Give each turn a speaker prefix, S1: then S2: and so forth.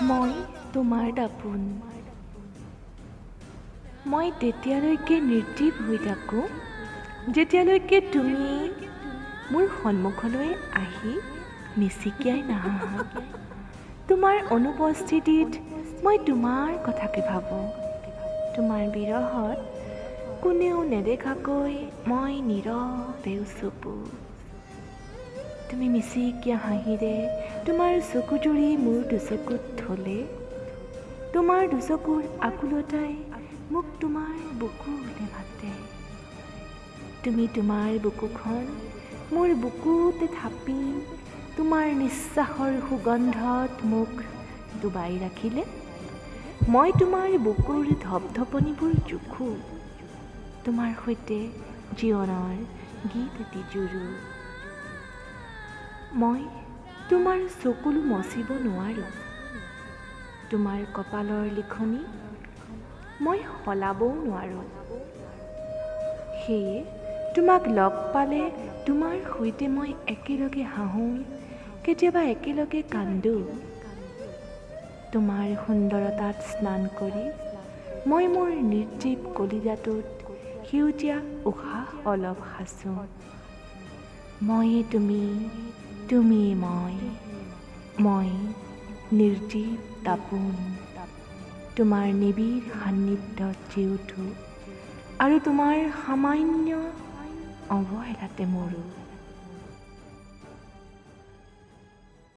S1: মই তোমাৰ দাপোন। মই তেতিয়ালৈকে নিৰ্জীৱ হৈ থাকোঁ যেতিয়ালৈকে তুমি মোৰ সন্মুখলৈ আহি মিচিকিয়াই নাহাঁহা। তোমাৰ অনুপস্থিতিত মই তোমাৰ কথাকে ভাবোঁ। তোমাৰ বিৰহত কোনেও নেদেখাকৈ মই নীৰৱে উচুপো। তুমি মিচিকীয়া হাঁহিৰে তোমাৰ চকুযুৰি মোৰ দুচকুত থলে, তোমাৰ দুচকুৰ আকুলতাই মোক তোমাৰ বুকুলৈ মাতে। তুমি তোমাৰ বুকুখন মোৰ বুকুতে থাপি তোমাৰ নিশ্বাসৰ সুগন্ধত মোক ডুবাই ৰাখিলে মই তোমাৰ বুকুৰ ধপধপনিবোৰ জোখোঁ, তোমাৰ সৈতে জীৱনৰ গীত এটি জোৰোঁ। মই তোমাৰ চকুলো মচিব নোৱাৰোঁ, তোমাৰ কপালৰ লিখনি মই সলাবও নোৱাৰোঁ। সেয়ে তোমাক লগ পালে তোমাৰ সৈতে মই একেলগে হাঁহোঁ, কেতিয়াবা একেলগে কান্দোঁ। তোমাৰ সুন্দৰতাত স্নান কৰি মই মোৰ নিৰ্জীৱ কলিজাটোত সেউজীয়া উশাহ অলপ সাঁচোঁ। ময়ে তুমি, তুমিয়ে মই, মই নিৰ্জীৱ দাপোন। তোমাৰ নিবিড় সান্নিধ্যত জি উঠোঁ আৰু তোমাৰ সামান্য অৱহেলাতে মৰোঁ।